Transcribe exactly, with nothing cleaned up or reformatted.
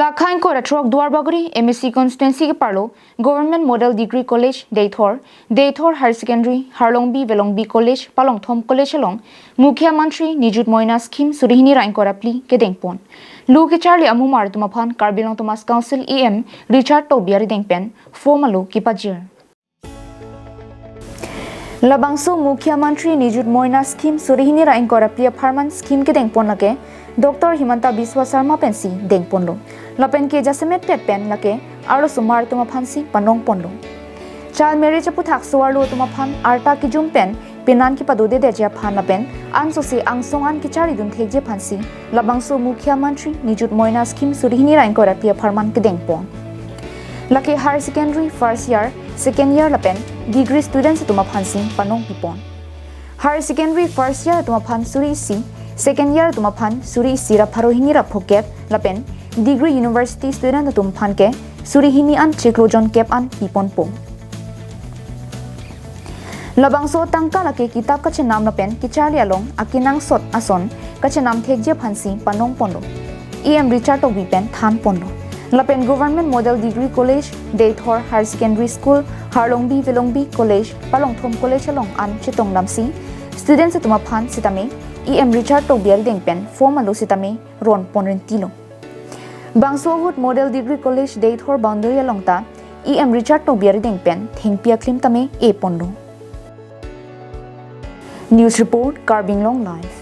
Lakha ingkoi ra throk Duarbagori M A C constituency keparlo Government Model Degree College Deithor, Deithor Higher Secondary, Harlongbi Velongbi College, Palongthom College along Mukhyamantri Nijut Moina Scheme suri hini ra ingkoi ra phli kedengpon. Lu kecharli amumar atum aphan Karbi Anglong Autonomous Council E M Richard Tokbi arideng pen form alo kepajir. Labangso Mukhyamantri Nijut Moina Scheme suri hini ra ingkoi ra phli apharman scheme kedengpon lake Doctor Himanta Biswa Sarma pensi dengponlo. Lapen ke jasemet pet pen lake arlosomar atum aphansi panongponlo. Child marriage aputhak so-arlo atum aphan arta kejum pen penan kepadodedetji aphan lapen ansose angsong an kecharlidun thekji aphansi labangso Mukhyamantri Nijut Moina Scheme suri hini ra ingkoi ra phli apharman kedengpon. Lake higher secondary first year, second year lapen degree students atum aphansi panongpipon. Higher secondary first year atum aphan suri isi, second year atum aphan suri isi ra pharo hini ra phokep lapen degree university student atum aphan ke suri hini an chiklo jon kep an piponpo. Labangso atangka lake kitap kachenam lapen kecharli along akenangsot ason kachenam thekji aphansi panongponlo. E M Richard Tokbi pen thanponlo. Lapen Government Model Degree College, Deithor Higher Secondary School, Harlongbi Velongbi College, Palongthom College along an chetongdamsi students atum aphan sitame E M Richard Tokbi arideng pen form alo sitame ronpon rentilo. Bangso ahut Model Degree College Deithor boundary along ta E M Richard Tokbi arideng pen thengpi aklim tame eponlo. News report, Karbi Anglong Live.